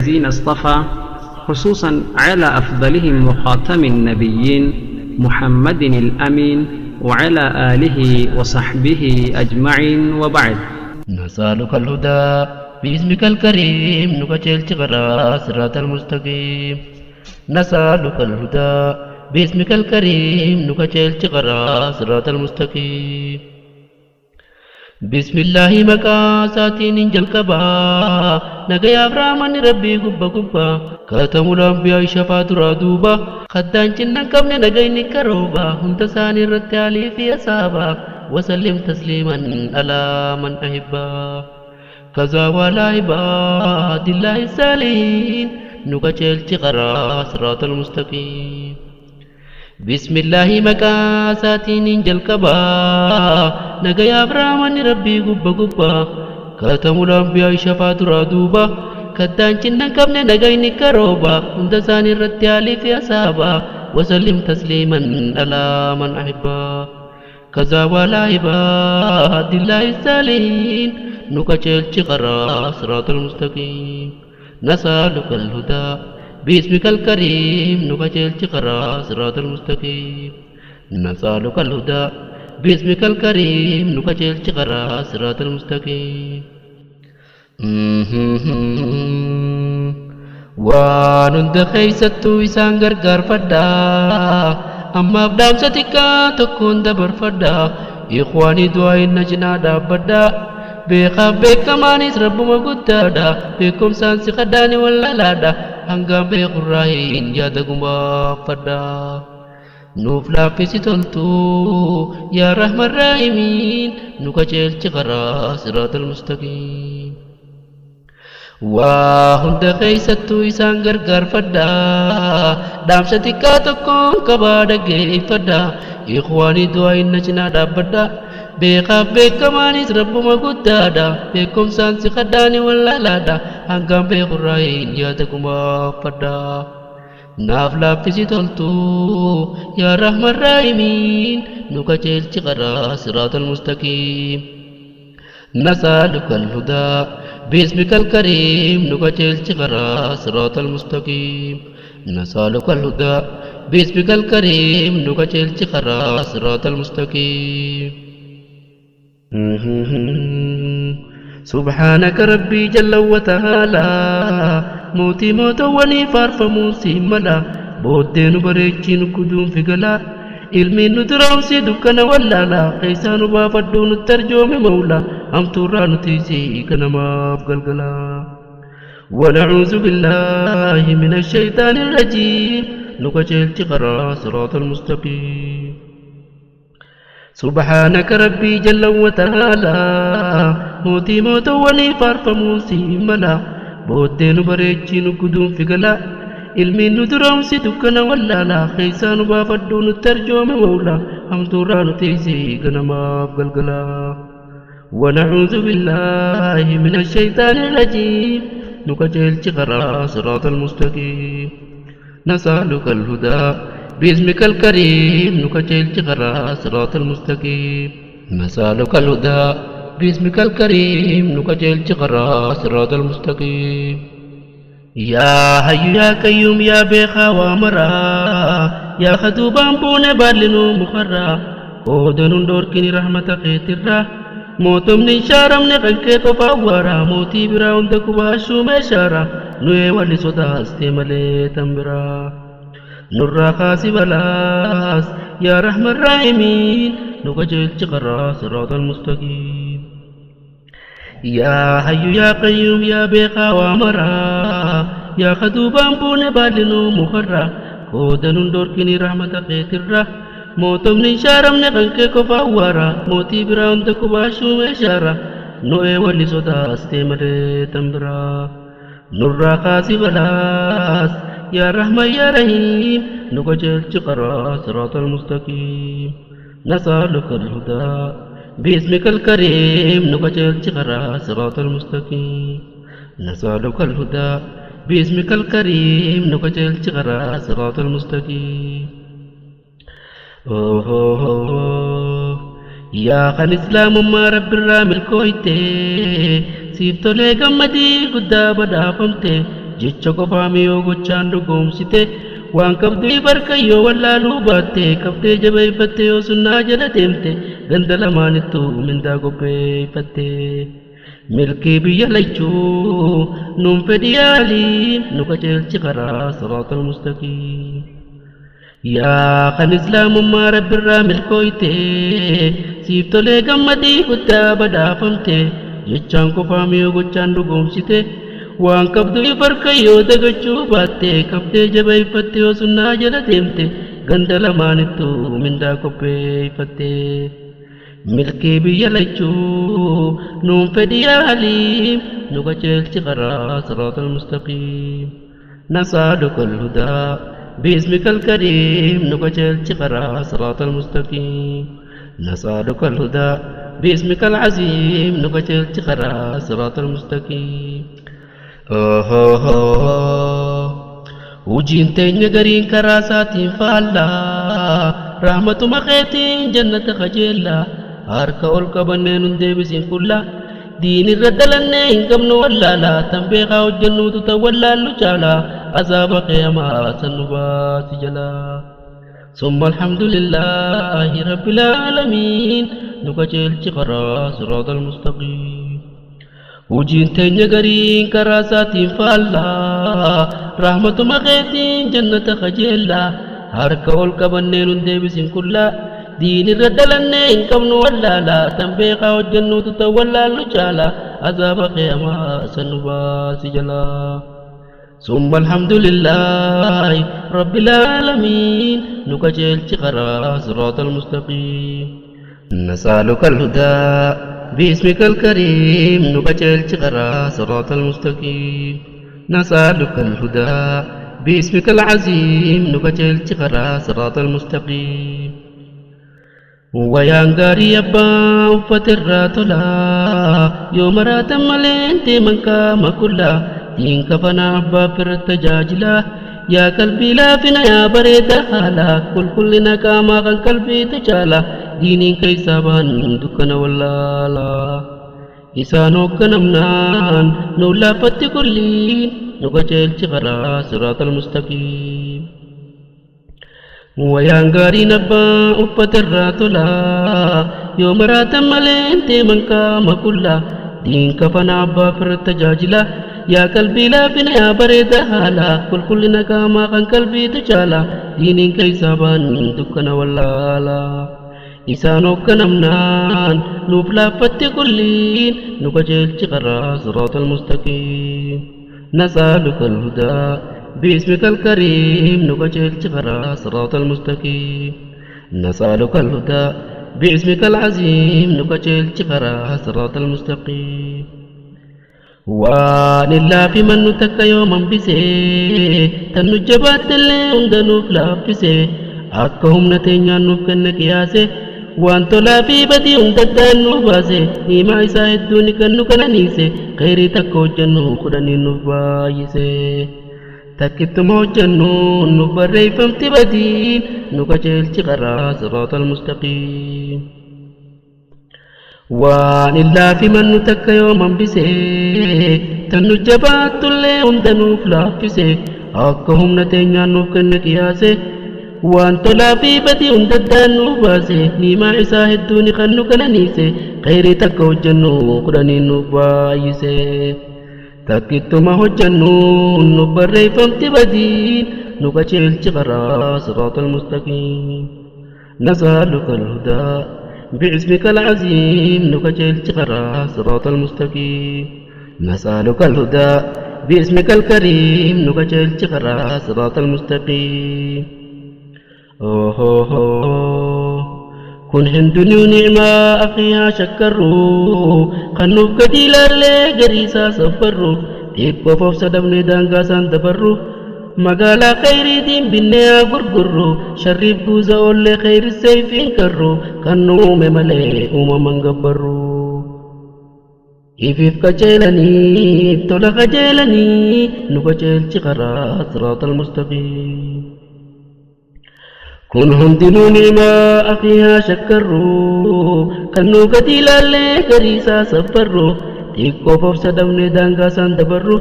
الذين اصطفى، خصوصا على أفضلهم وخاتم النبيين محمد الأمين وعلى آله وصحبه أجمعين، وبعد. نسألك الهدى باسمك الكريم، نكجلت غرا صراط المستقيم. نسألك الهدى باسمك الكريم، نكجلت غرا صراط المستقيم. بسم الله مقاساتين جلقبا نجا أبرامان ربي قبا قبا كاتم الأنبياء شفا دوبا خدان جنن قبل نجا نكروبا هم تساني الرتالي في أصابا وسلم تسليما على من أحبا كذا ولا عباد الله السالين نكجل تغرا صراط المستقيم. بسم الله مقاساتين جلقبا نجا أبرامان ربي قبا قبا كاتم الأنبياء شفا دوبا كدان جنن قبل نجا نكروبا هم تساني الرتالي في أصابا وسلم تسليما على من أحبا كذا ولا عباد الله السالين نكجل غرا صراط المستقيم. نسألك الهدى باسمك الكريم، نكجل غرا صراط المستقيم. نسألك الهدى باسمك الكريم، نكجل غرا صراط المستقيم. waan hunda keessattuu isaan gargaarfadha, ammaaf dhaamsa xiqqaa tokkoon dabarfadha. Ikhwaanii, du'aa inna cinaa dhaabbadha. Beekaaf beekamaanis rabbuma guddaadha. Beekumsaan si qaddaani wallaalaadha. Hangaan beekurraa hin yaada gumaafadha. Nuuf laaffisi toltu yaa rahman raahimiin, nu qajeelchi karaa siraatal mustaqiim. Waa hunda keessattuu isaan gargaarfadha. Dhaamsa xiqqaa tokkoon qabaa, dhaggeeffadha. Ikhwaanii, du'aa inna cinaa dhaabbadha. Beekaaf beekamaanis rabbuma guddaadha. Beekumsaan si qaddaani wallaalaadha. Hangaan beekurraa hin yaada gumaafadha. Naaf laaffisi toltu yaa rahman raahimiin, nu qajeelchi karaa siraatal mustaqiim. نسألك الهدى باسمك الكريم، نكجلت غرا صراط المستقيم. نسألك الهدى باسمك الكريم، نكجلت غرا صراط المستقيم. سبحانك ربي جل وتعالى، موتي موتواني فارفمو سيملا بودين بريتشين كدوم في قلا ilmiin nu duraamsi dukkana wallaala keessaa nu baafadhuu nutti arjoome mawla hamtuurraa nu tiisii kanamaaf galgala. ونعوذ بالله من الشيطان الرجيم، نكجلت غرا صراط المستقيم. سبحانك ربي جل وتعالى، موتي موتواني فارفمو سيملا بودين بريتشين كدوم في قلا ilmiin nu duraamsi dukkana wallaala keessaa nu baafadhuu nutti arjoome mawla hamtuurraa nu tiisii ganamaaf galgala. ونعوذ بالله من الشيطان الرجيم، نكجلت غرا صراط المستقيم. نسألك الهدى باسمك الكريم، نكجلت غرا صراط المستقيم. نسألك الهدى باسمك الكريم، نكجلت غرا صراط المستقيم. يا حي يا قيوم يا بيخا ومرا يا خدوبان بون بالنو مخرا قودن دوركني رحمة خيترا mootumni shaaramne kan kee qofa awwaara mootii biraa hunda kubaashuu meeshaara nuye walli sodaastee malee tan biraa nurraa kaasi balaas yaa rahman raahimiin, nu qajeelchi karaa siraatal mustaqiim. يا حي يا قيوم يا بيخا ومرا يا خدوبان بون بالنو مخرا قودن دوركني رحمة خيترا mootumni shaaramne kan kee qofa awwaara mootii biraa hunda kubaashuu meeshaara nu'ee walli sodaastee malee tan biraa nurraa kaasi balaas yaa rahman yaa rahiim, nu qajeelchi karaa siraatal mustaqiim. نسألك الهدى باسمك الكريم، نكجلت غرا صراط المستقيم. نسألك الهدى باسمك الكريم، نكجلت غرا صراط المستقيم. Yaa kan islaamummaa rabbi irraa milkooyte, siif tolee gammadii guddaa badhaafamte. Jecha qofaami yoo gochaan dhugoomsite waan qabdu barka yoo wallaaluu baatte qabdee jabeeffatte yoo sunnaa jala deemte ganda lamaanittuu mindaa qopheeffatte. Milkii biyya lachuu nuun fedhi yaalii nu qajeelchi karaa siraatal mustaqiim. Yaa kan islaamummaa rabbirraa milkooyte siif tolee gammadii guddaa badhaafamte jechaan qofaami yoo gochaan dhugoomsite waan qabdu farka yoo dagachuu baatte qabdee jabeeffatte yoo sunnaa jala deemte ganda lamaanittuu mindaa qopheeffatte. Milkii biyya lachuu nuun fedhi yaalii nu qajeelchi karaa siraatal mustaqiim. Nasaaluka alhudaa باسمك الكريم نقجل قرا صراط المستقيم. نسألك الهدى باسمك العظيم نقجل قرا صراط المستقيم. وجين تين قرين كراسات فالا رحمة مخيتين جنة خجيلا هارك أولك بنين ديبسين كلا دين الردلنين كم ولا لا تنبيغا والجنود تولى اللجالا عذاب قيامة سنبات جلا. ثم الحمد لله رب العالمين نقجل قرا صراط المستقيم. وجين تين قرين كراسات فالا رحمة مغيتين جنة خجيلا هارك أولك بنين ديبسين كلا دين الردلنين كم ولا لا تنبيغا والجنود تولى اللجالا عذاب قيامة سنبات جلا. ثم الحمد لله رب العالمين نقجل قرا صراط المستقيم. نسألك الهدى باسمك الكريم نقجل قرا صراط المستقيم. نسألك الهدى باسمك العظيم نقجل قرا صراط المستقيم. ويان غاري أبا وفتر تولا يوم راتم ملين تمنكا مكلا دين كفنا أبا فرت جاجلا يا قلبي لا فينا يا بريد حالا كل كلنا كما كان قلبي تجالا ديني كيسابان دكنا ولا لا إسانو كنمنان نولا فتي كلين نقجل قرا صراط المستقيم. ويان غاري نبا أفتر تولا يوم راتم ملين تمنكا مكلا دين كفنا أبا فرت جاجلا يا قلبي لا فينا يا بريد حالا كل كلنا كما كان قلبي تجالا ديني كيسابان دكنا ولا لا إسانو كنمنان نوفلا فتي كلين نقجل قرا صراط المستقيم. نسألك الهدى باسمك الكريم نقجل قرا صراط المستقيم. نسألك الهدى باسمك العظيم نقجل قرا صراط المستقيم. وان الله في من نتك يوما بسي تنجبات اللي عندنا فلافسي أكهم نتنيا نفكن قياسي وان تولا في بدي عندنا نوباسي نيما إسا الدوني كنو كنانيسي خيري تكو جنو خدني نفايسي تكتمو جنو نبري فمتي بدين نقجل قرا صراط المستقيم. وان الله في من نتك يوما بسي تنجبات اللي عندنا فلافسي أكهم نتنيا نفكن قياسي وان تولا في بدي عندنا نوباسي نيما إسا الدوني خنو كنانيسي خيري تكو جنو خدني نفايسي تكتما هجنو نبري فمتي بدين نقجل قرا صراط المستقيم. نسألك الهدى باسمك العظيم نقجل قرا صراط المستقيم. نسألك الهدى باسمك الكريم نقجل قرا صراط المستقيم. كن هندني ونعمة أخيها شكروا خنوف قديلا لقريسا صفروا تيكو فوف صدمني دانقا ساندبروا مقالا خيري دين بنيا قرقروا شريف قوزا أولي خير السيفين كروا كنو مملي أمما قبروا إفيف كجيلاني تولا خجيلاني نقجيل قرا صراط المستقيم. كن هندنو نعمة أخيها شكروا كنو قتيلا لقريسا صفروا Xiqqoof obsa dhabnee daangaa isaan dabarru.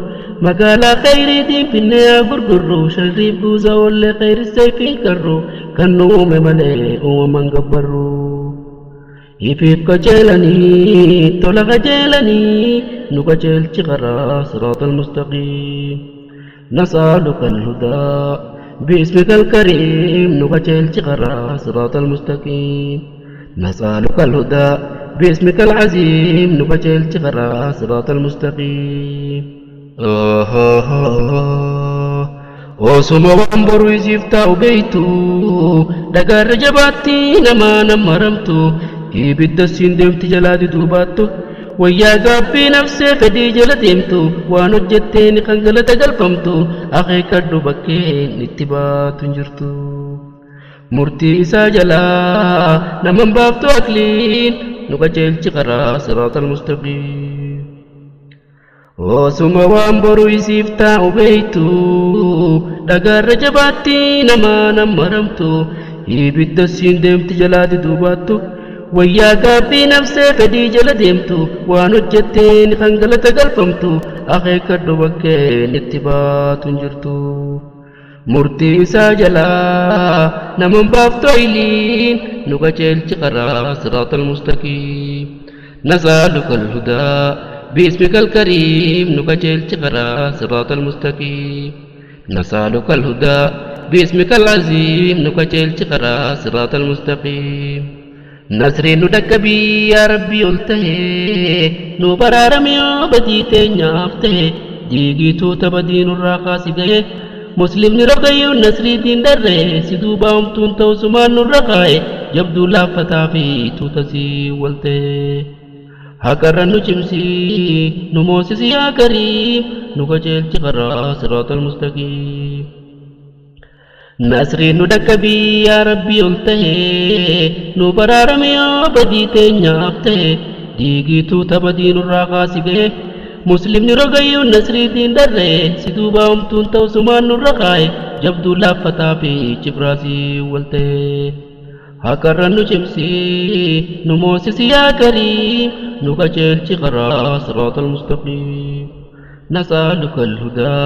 Magaalaa khayriitiin finnee haa gurgurru. Sharriif buusa oollee khayris sayfiin karru. Kan nu uume malee uumaman gabbarru. Ifiif qajeelanii tola qajeelanii nu qajeelchi karaa siraatal mustaqiim. نسألك الهدى باسمك الكريم نقتل تقرا صراط المستقيم. نسألك الهدى باسمك العظيم نقتل تقرا صراط المستقيم. Osuma waan boruu isiif taa'u beeytu dhagaarra jabaatti namaa nama ramtu ibidda siin deemti jalaa diduu baattu wayyaa gaabbii nafsee fedhii jala deemtu waan hojjetteen kan galata galfamtu akeekadhu bakkeen itti baatu hin jirtu. Murtii isaa jalaa naman baaftu akliin nu qajeelchi karaa siraatal mustaqiim. Osuma waan boruu isiif taa'u beeytu dhagaarra jabaatti namaa nama ramtu ibidda siin deemti jalaa diduu baattu wayyaa gaabbii nafsee fedhii jala deemtu waan hojjetteen kan galata galfamtu akeekadhu bakkeen itti baatu hin jirtu. Murtii isaa jalaa naman baaftu ayliin nu qajeelchi karaa siraatal mustaqiim. نسألك الهدى باسمك الكريم نقتل تقرا صراط المستقيم. نسألك الهدى باسمك العظيم نقتل تقرا صراط المستقيم. نسرين ندكبي يا ربي قلته نبرارمي بدي تنيافته ديجيتو تبدين الراقاس جاي مسلم نرقي نسري دين در سدوبا أمتون توسمان الرقاي جبدو لا فتافي توتسي ولته هكرا نجمسي نموسس يا كريم نقجل تقرا صراط المستقيم. نسري ندكبي يا ربي قلته نبرارمي بدي تنيافته ديجيتو تبدين الراقاس جاي مسلم نرقي نسري دين در سدوبا أمتون توسمان الرقاي جبدو لا فتافي جبراسي ولته هكرا نجمسي نموسس يا كريم نقجل تقرا صراط المستقيم. نسألك الهدى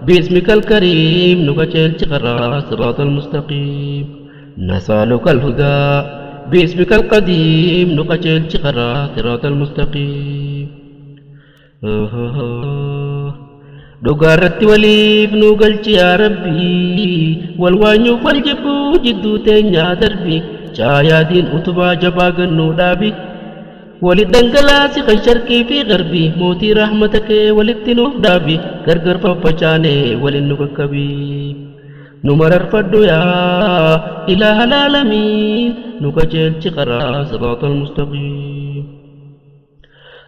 باسمك الكريم نقجل تقرا صراط المستقيم. نسألك الهدى باسمك القديم نقجل تقرا صراط المستقيم. Dhugaarratti waliif nu galchi yaa Rabbii wal waanyuuf wal jibbuu jidduu teenyaa darbi caayaadiin utubaa jabaa gannuu dhaabi walit dhangalaasi kan sharqii fi garbii mootii rahmata kee walitti nuuf dhaabi gargar faffacaanee walin nu kakkabi nu mararfadhu yaa ilaaha alaalamiin nu qajeelchi karaa siraatal mustaqiim.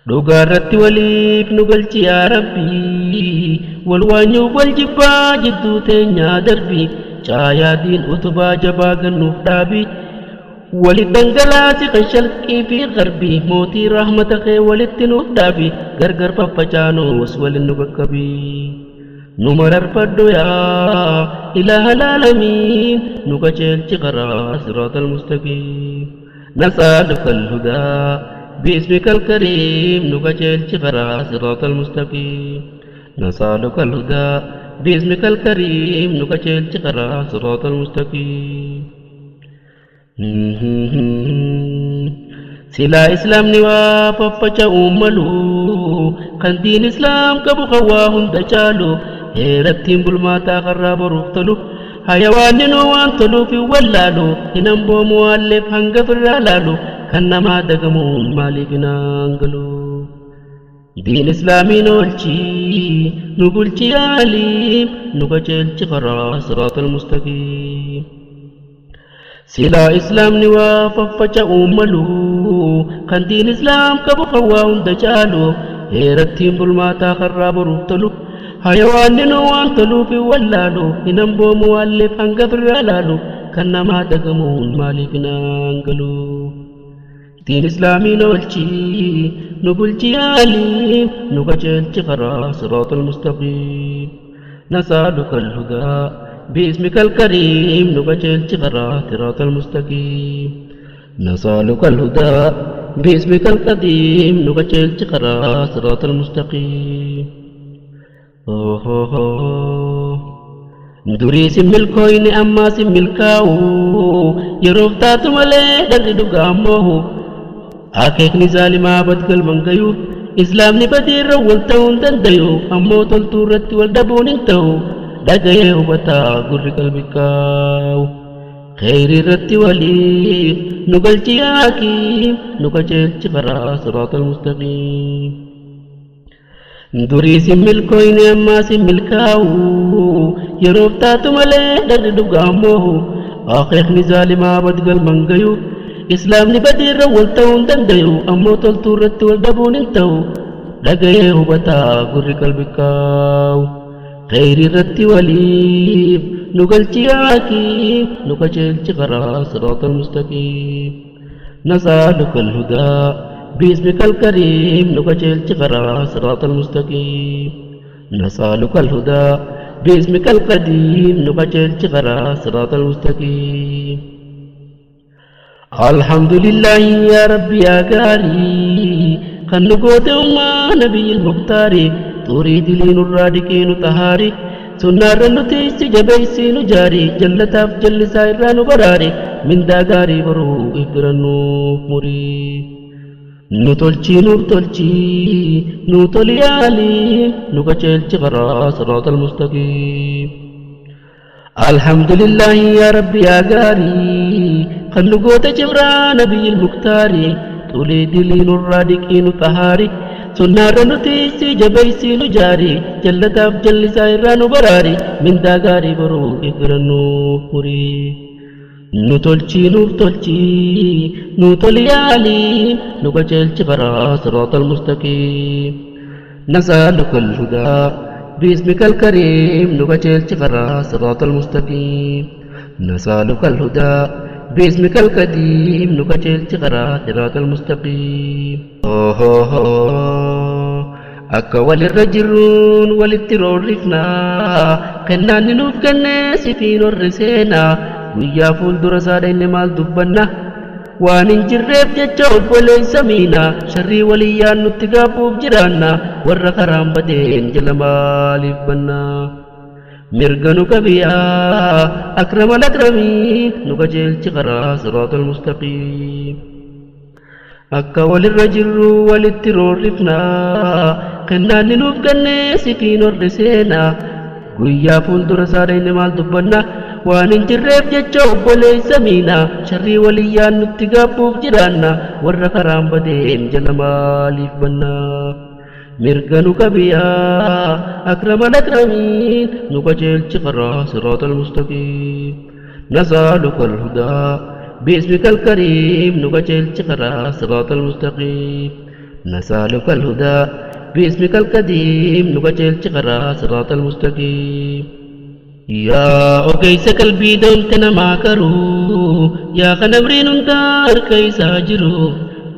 Dhugaarratti waliif nu galchi yaa Rabbii wal waanyuuf wal jibbaa jidduu teenyaa darbi caayaadiin utubaa jabaa gannuuf dhaabi walit dhangalaasi kan sharqii fi garbii mootii rahmata kee walitti nuuf dhaabi gargar faffacaanuus walin nu kakkabi nu mararfadhu yaa ilaaha alaalamiin nu qajeelchi karaa siraatal mustaqiim. نسألك الهدى باسمك الكريم نقتل تقرا صراط المستقيم. نسألك الهدى باسمك الكريم نقتل تقرا صراط المستقيم. سلا إسلام نوا ففجأ أملو كان دين إسلام كبو خواهم دجالو هيرتين بالماتا خراب رفتلو حيوان نوان تلو في ولالو هنمبو مؤلف هنگ فرالالو kan namaa dagamuun maaliif hin hangalu? Diin islaamiin oolchi nu bulchi yaaliim nu qajeelchi karaa siraatal mustaqiim. Silaa islaamni waa faffaca'uu malu kan diin islaam qabu kan waa hunda caalu heerattiin bulmaataa karraa boruuf tolu hayawaanni nu waan toluuf hin wallaalu hin hamboomu waalleef hanga firraa laalu kan namaa dagamuun maaliif hin hangalu? Diin islaamiin oolchi nu bulchi yaaliim nu qajeelchi karaa siraatal mustaqiim. نسألك الهدى باسمك الكريم نقتل تقرا صراط المستقيم. نسألك الهدى باسمك القديم نقجل قرا صراط المستقيم. Durii si milkooyne ammaa si milkaa'u yeroof taatu malee dhalli dhugaa moohu akeekni zaalimaa badgalman gayu islaamni badiirra wal ta'uu hin dandayu ammoo toltuu irratti wal dhabuun hin ta'u dhagayee hubataa gurri qalbi kaa'u kheyri irratti waliif nu galchi yaakiin nu qajeelchi karaa siraata almustaqiim. Durii si milkooyne ammaa si milkaa'u yeroof taatu malee dhalli dhugaa moohu akeekni zaalimaa badgalman gayu islaamni badiirra wal ta'uu hin dandayu ammoo toltuu irratti wal dhabuun hin ta'u dhagayee hubataa gurri qalbi kaa'u kheyri irratti waliif nu galchi yaakiin nu qajeelchi karaa siraata almustaqiim. نسألك الهدى باسمك الكريم نقجل قرا صراط المستقيم. نسألك الهدى باسمك القديم نقجل قرا صراط المستقيم. الحمد لله يا ربي يا قاري خنقوت أمة نبي المختار تريد لين الرادكين طهاري سنة رنتي جبيسي نجاري جلة أفجل سائران براري من داغاري برو إبرنو مري نتولشي نتولشي نتولي علي نقجل قرا صراط المستقيم. الحمد لله يا ربي يا قاري خلقوت جبرا نبي المختار تولي دلين الرادكين طهاري سنة رنتي جبيسي نجاري جلة أفجل سائران براري من داغاري برو إبرنو مري نتولشي نتولشي نتولي علي نقجل قرا صراط المستقيم. نسألك الهدى باسمك الكريم نقجل قرا صراط المستقيم. نسألك الهدى باسمك القديم نقجل قرا صراط المستقيم. Akka walirra jirruun walitti roorrifna kennaanni nuuf kennee sifiin horre seenaa guyyaa fuuldura isaa dhayne maal dubbanna waan hin jirreef jecha obboleessa miina sharrii waliyyaan nutti gaabbuuf jiraanna warra karaan badeen jala maaliif banna mirga nu qabiyaa akramal akramiin nu qajeelchi karaa siraata almustaqiim. Akka walirra jirru walitti roorrifna kennaanni nuuf kennee sifiin horre seenaa guyyaa fuuldura isaa dhayne maal dubbanna waan hin jirreef jecha obboleessa miina sharrii waliyyaan nutti gaabbuuf jiraanna warra karaan badeen jala maaliif banna mirga nu qabiyaa akramal akramiin nu qajeelchi karaa siraata almustaqiim. نسألك الهدى باسمك الكريم نقجل قرا صراط المستقيم. نسألك الهدى باسمك القديم نقجل قرا صراط المستقيم. يا أوكيس قلبي دمتنا ما كرو يا خنمرين دار كيس أجرو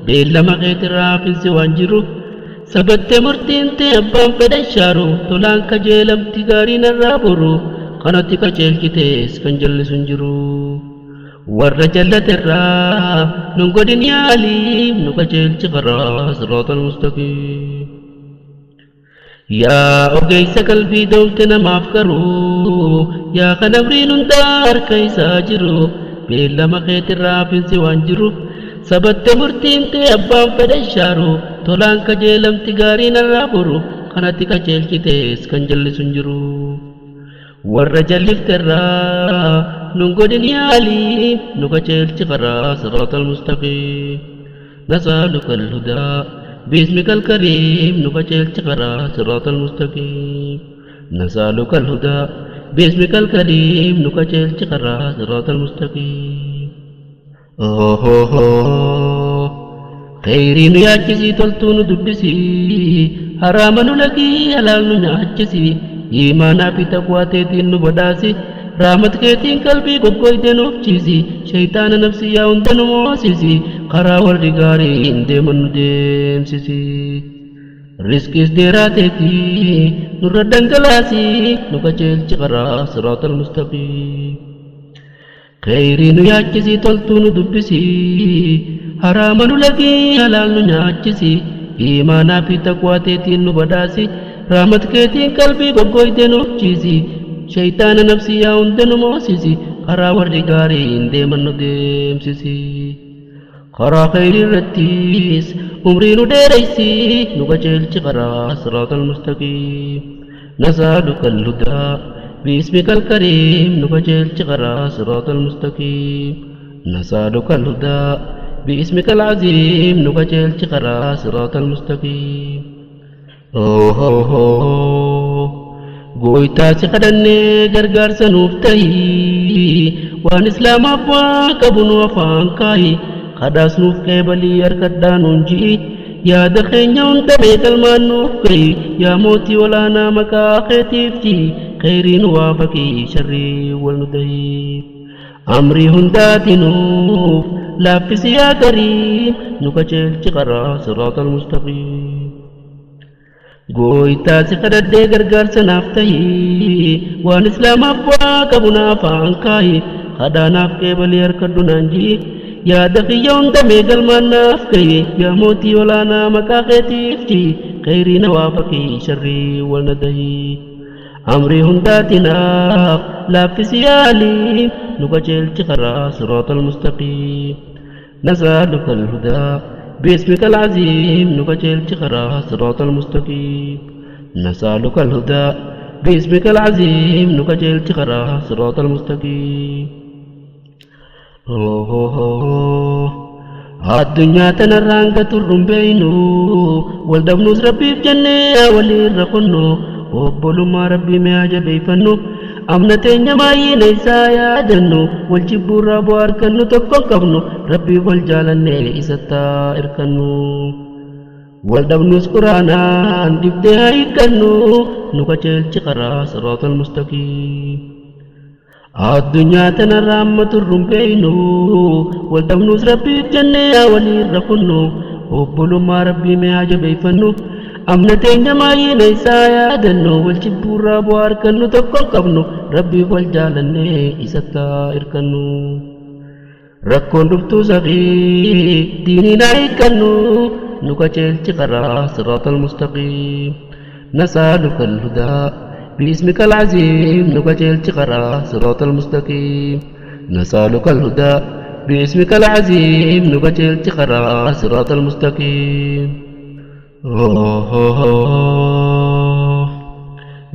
بلا ما غيت رافن سوانجرو سبت مرتين تبان فدشارو تولان كجيلم تغارين الرابرو قناتي كجيل كتيس كنجل سنجرو warra jallaterraa nun godhin yaaliif nu qajeelchi karaa siraata almustaqiim. Yaa ogeessa qalbii doomte namaaf garuu yaa kan amriin hundaa harka isaa jiru beellama keetirraa hafinsi waan jiru sabatte murtiin ta'e abbaan fedhan shaaru tolaan kajeelamti gaariin irraa boru kanatti qajeelchitees kan jallisu hin jiru. Warra jallifterraa nun godhin yaalii nu qajeelchi karaa siraata almustaqiim. نسألك الهدى باسمك الكريم نقجل قرا صراط المستقيم. نسألك الهدى باسمك الكريم نقجل قرا صراط المستقيم. خيري نياچسي تلتو ندبسي حرام نلقي حلال نياچسي إيمانا في تقوى تيتين نبداسي رحمت كيتين قلبي قوقويتين أفجيسي شيطان نفسي يا هندن موسيسي قرا والرقارين ديمن ديمسيسي رزقس ديراتيتي نردن قلاسي نقجل قرا صراط المستقيم. خيري نياچسي تلتو ندبسي Haraama nu lagii halaal nu nyaachisi. Iimaanaa fi taqwaa teetiin nu badhaasi. Rahmat keetiin qalbii goggoyte nuuf ciisi. Shayxaana nafsiyyaa hunda nu moosisi. Karaa warri gaariin deeman nu deemsisi. Karaa khayrii irrattis umrii nu dheereysi. Nu qajeelchi karaa siraatal mustaqiim. Nas'aluka al-hudaa biismika al-kariim. Nu qajeelchi karaa siraatal mustaqiim. Nas'aluka al-hudaa biismika al-aziim. Nu qajeelchi karaa siraatal mustaqiim. Gooytaa si kadhannee gargaarsa nuuf tahi. Waan islaamaaf waa qabu nu afaan kaahi. Kadhaas nuuf qeebalii harkadhaa nuun ji'i. Yaada keenya hunda mee galmaan nuuf gahi. Yaa mootii olaanaa maqaa keetiif ji'i. Kheyrii nu waafaqii sharrii wal nu dahi. Amrii hundaatinuuf laaffisi yaa kariim. Nu qajeelchi karaa siraatal mustaqiim. Gooytaa si kadhadhee gargaarsa naaf tahi. Waan islaamaaf bu'aa qabu naaf afaan kaahi. Kadhaa naaf qeebalii harkadhu naan ji'i. Yaada kiyya hunda mee galmaan naaf gahi. Yaa mootii olaanaa maqaa keetiif ji'i. Kheyrii na waafaqii sharrii wal na dahi. Amrii hundaatinaaf laaffisi yaa aliim. Nu qajeelchi karaa siraatal mustaqiim. Nas'aluka al-hudaa biismika al-aziim. Nu qajeelchi karaa siraatal mustaqiim. Nas'aluka al-hudaa biismika al-aziim. Nu qajeelchi karaa siraatal mustaqiim. Addunyaa tanarraan gaturru hin beeynu. Wal dhabnus rabbiif jennee haa waliirra kunnu. Obbolummaa rabbii mee haa jabeeffannu. Amna teenya baay'ina isaa yaadannu. Wal jibbuurraa bu'aa argannu tokko hin qabnu. Rabbiif wal jaalannee isatti haa hirkannu. Wal dhabnus quraanaan dhiftee haa hiikkannu. Nu qajeelchi karaa siraatal mustaqiim. Addunyaa tanarraa amma turru hin beeynu. Wal dhabnus rabbiif jennee haa waliirra kunnu. Obbolummaa rabbii mee haa jabeeffannu. Amna teenya baay'ina isaa yaadannu. Wal jibbuurraa bu'aa argannu tokko hin qabnu. Rabbiif wal jaalannee isatti haa hirkannu. Rakkoon dhuftuu safii diiniin haa hiikkannu. Nu qajeelchi karaa siraatal mustaqiim. Nas'aluka al-hudaa biismika al-aziim. Nu qajeelchi karaa siraatal mustaqiim. Nas'aluka al-hudaa biismika al-aziim. Nu qajeelchi karaa siraatal mustaqiim.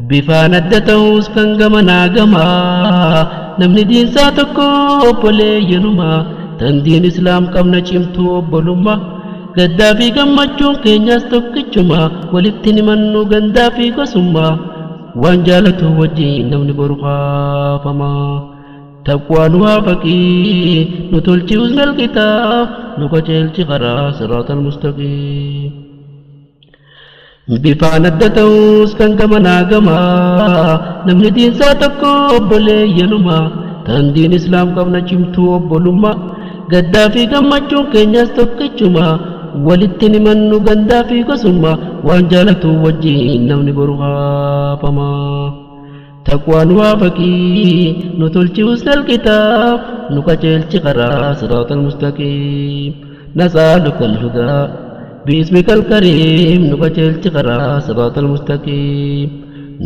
Bifaan adda ta'us kan gamanaa gamaa. Namni diinsaa tokko obboleeyyanumaa. Tan diin islaam qabna cimtuu obbolummaa. Gaddaa fi gammachuun keenyas tokkichuma. Walitti himannu gandaa fi gosummaa. Waan jaalatu wajjin namni boru kaafama. Taqwaa nu waafaqii nu tolchi husnal kitaab. Nu qajeelchi karaa siraatal mustaqiim. Bifaan adda ta'us kan gamanaa gamaa. Namni diinsaa tokko obboleeyyanumaa. Tan diin islaam qabna cimtuu obbolummaa. Gaddaa fi gammachuun keenyas tokkichuma. Walitti himannu gandaa fi gosummaa. Waan jaalatu wajjin namni boru kaafama. Taqwaa nu waafaqii nu tolchi husnal kitaab. Nu qajeelchi karaa siraatal mustaqiim. Nas'aluka al-hudaa biismika al-kariim. Nu qajeelchi karaa siraatal mustaqiim.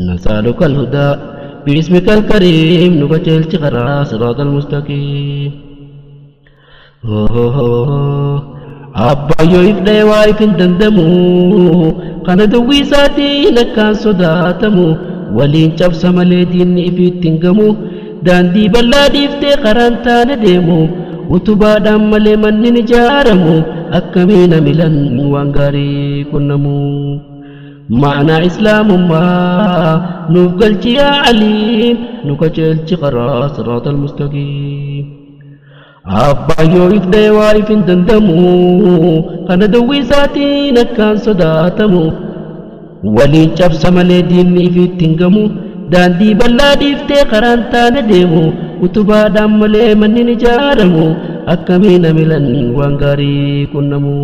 Nas'aluka al-hudaa biismika al-kariim. Nu qajeelchi karaa siraatal mustaqiim. Abbayyoo ifdhee waa if hin dandamu. Kana dawwii isaatiin akkaan sodaatamu. Waliin cabsa malee diinni ifiitti hin gamu. Daandii bal'aa dhiiftee karaan taane deemu. Utubaadhaan malee manni hin ijaaramu. Akkamiin amilan waan gaarii qunnamu. Ma'anaa islaamummaa nuuf galchi yaa aliim. Nu qajeelchi karaa siraatal mustaqiim. Abbayyoo ifdhee waa if hin dandamu. Kana dawwii isaatiin akkaan sodaatamu. Waliin cabsa malee diinni ifiitti hin gamu. Daandii bal'aa dhiiftee karaan taane deemu. Utubaadhaan malee manni hin ijaaramu. Akkamiin amilan waan gaarii qunnamu.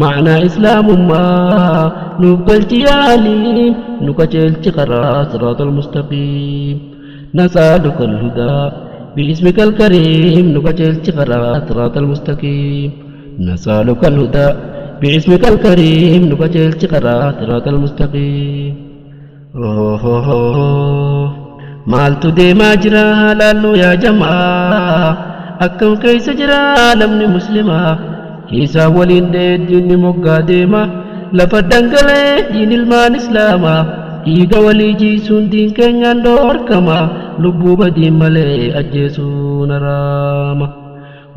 Ma'anaa islaamummaa nuuf galchi yaa aliim. Nu qajeelchi karaa siraatal mustaqiim. Nas'aluka al-hudaa biismika al-kariim. Nu qajeelchi karaa siraatal mustaqiim. نسألك الهدى باسمك الكريم نقجل قرا صراط المستقيم. Maaltu deemaa jira laallu yaa jamaa, akkam keessa jira namni muslimaa? Isaa waliin diinni moggaa deema, lafa dhangalee diin ilmaan islaamaa. Dhiiga walii jiisuun diin keenyaan dhoorkama, lubbuu badiin malee ajjeesuun haraama.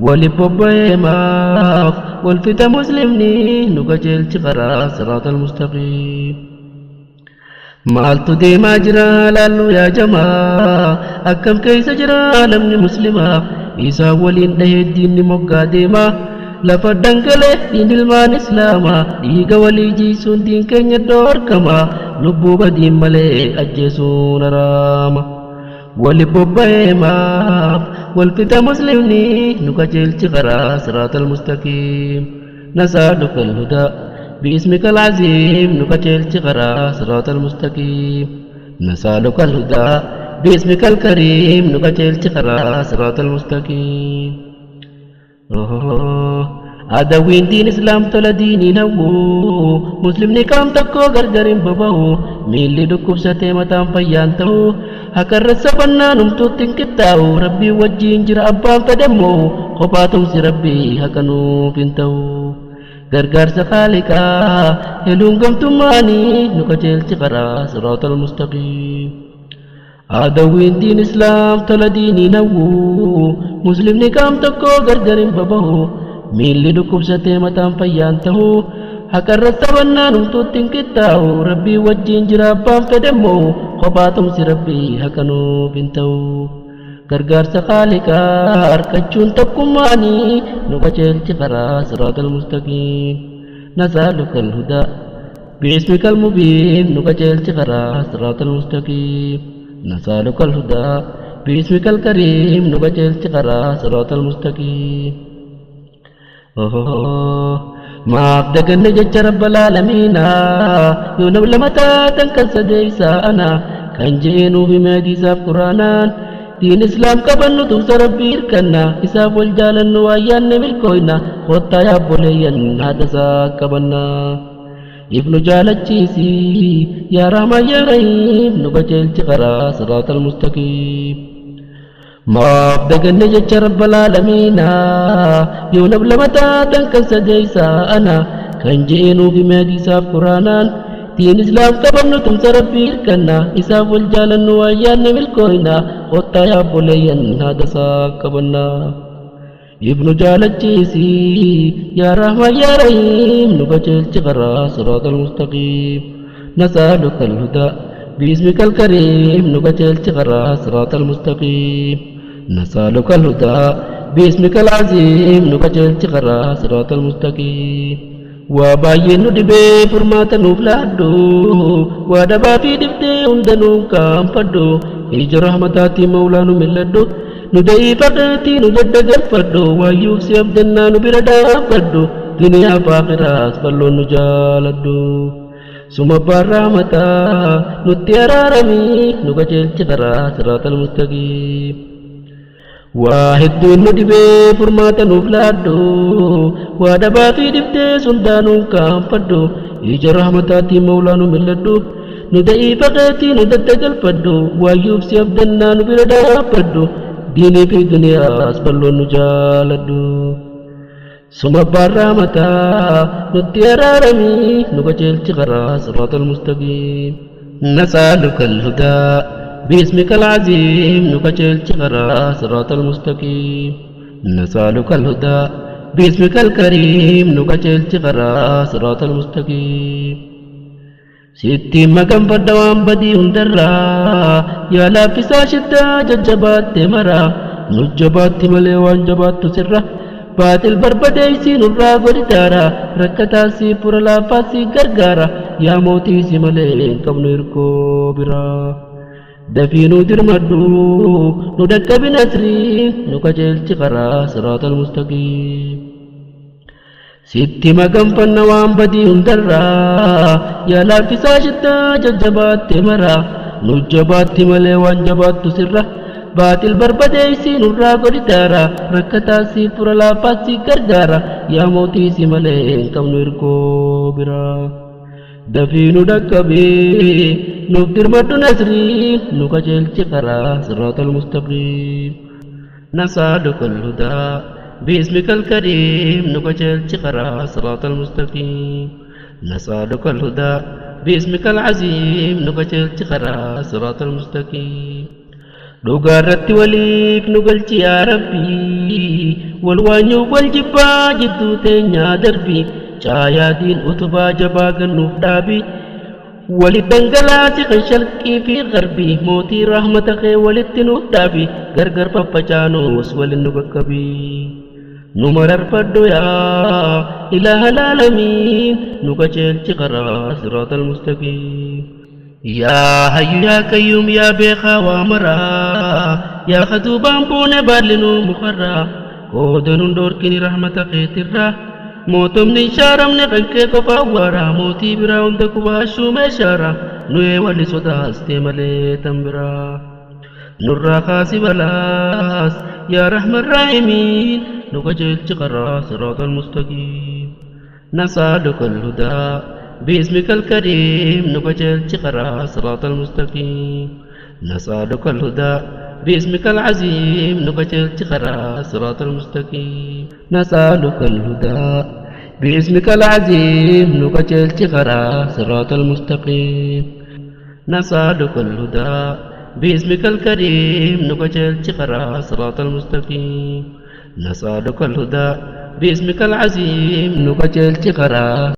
Wali bobba'ee maaf wal fixa muslimni? Nu qajeelchi karaa siraatal mustaqiim. Maaltu deemaa jira laallu yaa jamaa, akkam keessa jira namni muslimaa? Isaa waliin dhahee diinni moggaa deema, lafa dhangalee diin ilmaan islaamaa. Dhiiga walii jiisuun diin keenya dhoorkama, lubbuu badiin malee ajjeesuun haraama. Wali bobba'ee maaf wal fixa muslimni? Nu qajeelchi karaa siraatal mustaqiim. نسألك الهدى باسمك العظيم نقتل قرا صراط المستقيم. نسألك الهدى باسمك الكريم نقتل قرا صراط المستقيم. Adawiin diin islaam tola diiniin hawwu, muslimni qaam tokko gargarin baba'u. Miilli dhukkubsatee mataan fayyaan ta'u, haqarra sabannaan humtuutti hin qixxaa'u. Rabbii wajjiin jira abbaan fedhammoo, kophaa tumsi rabbii haqa nuuf hin ta'u. Gargaarsa khaaliqaa heluun gamtummaanii nu qajeelchi karaa siraatal mustaqiim. Adawiin diin islaam tola diiniin hawwu, muslimni qaam tokko gargarin baba'u. Miilli dhukkubsatee mataan fayyaan ta'u, haqarra sabannaan humtuutti hin qixxaa'u. Rabbii wajjiin jira abbaan fedhammoo, kophaa tumsi rabbii haqa nuuf hin ta'u. Gargaarsa khaaliqaa harkachuun tokkummaanii nu qajeelchi karaa siraatal mustaqiim. نسألك الهدى باسمك المبين نقجلت قرا صراط المستقيم. نسألك الهدى باسمك الكريم نقجلت قرا صراط المستقيم. Maaf daganne jecha rabbal aalamiina, yoo nam lama taatan kan sadeeysaa ana kan jeenuu hime hadiisaaf quraanaan. Diin islaam qabannu, tumsa rabbii hirkanna, isaaf wal jaalannu, waayyaanne milkooyna. Kottaa yaabboleeyyan haadha isaa qabanna. Ibnu jaalachiisi yaa rahmaan yaa rahiim, nu qajeelchi karaa siraatal mustaqiim. Maaf daganne jecha rabbal aalamiina, yoo nam lama taatan kan sadeeysaa ana kan jeenuu hime hadiisaaf quraanaan. Diin islaam qabannu, tumsa rabbii hirkanna, isaaf wal jaalannu, waayyaanne milkooyna. Kottaa yaabboleeyyan haadha isaa qabanna. Ibnu jaalachiisi yaa rahmaan yaa rahiim, nu qajeelchi karaa siraatal mustaqiim. نسألك الهدى باسمك الكريم نقتل قرا صراط المستقيم. نسألك الهدى باسمك العظيم نقتل قرا صراط المستقيم. Waa baay'een nu dhibee furmaata nuuf laadhu, waa dhabaa fi dhibdee hunda nuun kaanfadhu. Ija rahmataatiin mawlaa nu milladhu, nu da'ii faqeetii nu daddagalfadhu. Waayyuuf si abdannaa nu bira dhaabbadhu, duniyaa fi aakhiraas balloon nu jaaladhu. Suma abbaan rahmataa nutti araaramii nu qajeelchi karaa siraatal mustaqiim. Waa hedduun nu dhibee furmaata nuuf laadhu, waa dhabaa fi dhibdee sundaa nuun kaanfadhu. Ija rahmataatiin mawlaa nu milladhu, nu da'ii faqeetii nu daddagalfadhu. Waayyuuf si abdannaa nu bira dhaabbadhu, diinii fi duniyaas balloon nu jaaladhu. Suma abbaan rahmataa nutti araaramii nu qajeelchi karaa siraatal mustaqiim. نسألك الهدى باسمك العظيم نقتل قرا صراط المستقيم. نسألك الهدى باسمك الكريم نقتل قرا صراط المستقيم. Sitti maganfadha waan badii hundarraa, yaa laaffisaa shittaa jajjabaatte mara. Nu jabaatti malee waan jabaattu sirra, baaxil barbadeessii nurraa godhitaara. Rakkataasii fura, laafaasii gargaara, yaa mootii si malee hin qabnu hirkoo biraa. Dafii nu dirmadhu, nu dhaqqabi nasrii, nu qajeelchi karaa siraatal mustaqiim. Sitti maganfanna waan badii hundarraa, yaa laaffisaa shittaa jajjabaatte mara. Nu jabaatti malee waan jabaattu sirra, Baaxil barbadeessii nurraa godhi daara. Rakkataa si fura laafaa si gargaara. Yaa mootii si malee hin qabnu hirkoo biraa. Dafii nu dhaqqabii nuuf dirmadhu nasrii nu qajeelchi karaa siraatal mustaqiim. نسألك الهدى باسمك الكريم نقجل قرا صراط المستقيم. نسألك الهدى باسمك العظيم نقجل قرا صراط المستقيم. Dhugaarratti waliif nu galchi yaa Rabbii, wal waanyuu wal jibbaa jidduu teenyaa darbi, caayaadiin utubaa jabaa gannuuf dhaabi, walit dhangalaasi kan sharqii fi garbii, mootii rahmata kee walitti nuuf dhaabi, gargar faffacaanuus walin nu qaqqabi. Nu mararfadhu yaa ilaaha alaalamiin, nu qajeelchi karaa siraatal mustaqiim. Yaa hayyu yaa qayyuum yaa beekaa waa maraa, yaa kaduubaan buune baallinuu mukarraa, qooda nun dhoorkini rahmata keetirraa, mootomni hin shaaramne kan kee qofaa waaraa, mootii biraa hunda qubaashuu meeshaara, nu'ee walli sodaastee malee tan biraa. Nurraa kaasi balaas yaa rahman raahimiin, nu qajeelchi karaa siraatal mustaqiim. نسألك الهدى باسمك الكريم نقجل قرا صراط المستقيم. نسألك الهدى باسمك العظيم نقجل قرا صراط المستقيم. نسألك الهدى باسمك العظيم نقجل قرا صراط المستقيم. نسألك الهدى باسمك الكريم نقجل قرا صراط المستقيم. نسألك الهدى باسمك العظيم نقجل قرا.